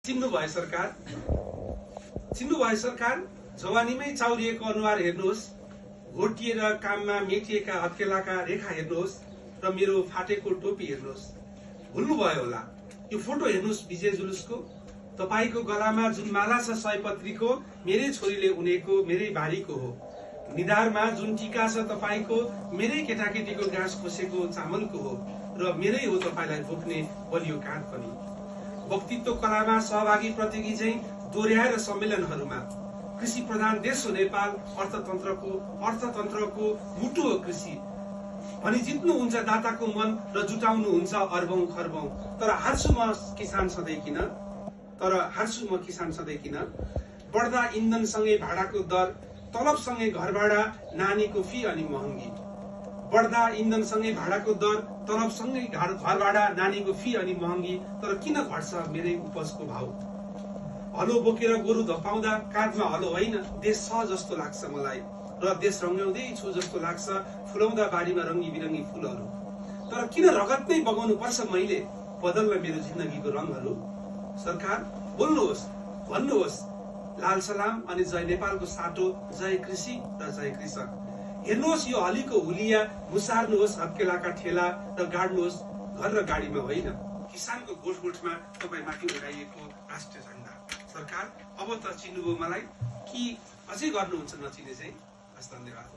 चिन्नु भयो सरकार जवानीमै चाउरिएको अनुहार हेर्नुहोस्, घोटिएर काममा मेटिएका हत्केलाका रेखा हेर्नुहोस् र मेरो फाटेको टोपी हेर्नुहोस्। भुल्नुभयो होला, यो फोटो हेर्नुहोस् विजय जुलुसको। तपाईको गलामा जुन माला छ सयपत्रीको, मेरै छोरीले उनेको, मेरै बारीको हो। निधारमा जुन टीका छ तपाईको, मेरै केटाकेटीको घाँस खोसेको चामलको हो र मेरै हो तपाईलाई भोग्ने बलियो काँध पनि। वक्तित्व कलामा सहभागी प्रतियोगी चाहिँ दोहोर्याएर सम्मेलनहरूमा कृषि प्रधान देश हो नेपाल, अर्थतन्त्रको मुटु हो कृषि भनी जित्नुहुन्छ दाताको मन र जुटाउनुहुन्छ अर्बौं खर्बौं। तर हार्छु म किसान सधैँ किन? बढ्दा इन्धनसँगै भाडाको दर, तलबसँगै घर भाडा, नानीको फी अनि महँगी। बढ्दा इन्धनसँगै भाडाको दर, तलबसँगै घर भाडा, नानीको फी अनि महँगी। तर किन घट्छ मेरै उपजको भाउ? हलो बोकेर गोरु धपाउँदा काँधमा हलो होइन, देश छ जस्तो लाग्छ मलाई र देश रङ्ग्याउँदै छु जस्तो लाग्छ, फुलाउँदा बारीमा रङ्गी बिरङ्गी फुलहरू। तर किन रगत नै बगाउनु पर्छ मैले बदल्न मेरो जिन्दगीको रङहरू? सरकार बोल्नुहोस्, भन्नुहोस्, लाल सलाम अनि जय नेपालको साटो, जय कृषि र जय कृषक। हेर्नुहोस् यो हलीको हुलिया, मुसार्नुहोस् हत्केलाका ठेला र गाड्नुहोस् घर र गाडीमा होइन, किसानको गोठमा तपाईमाथि उठाइएको राष्ट्रिय झण्डा। सरकार अब त चिन्नुभयो मलाई कि अझै गर्नुहुन्छ नचिने चाहिँ? हस्, धन्यवाद।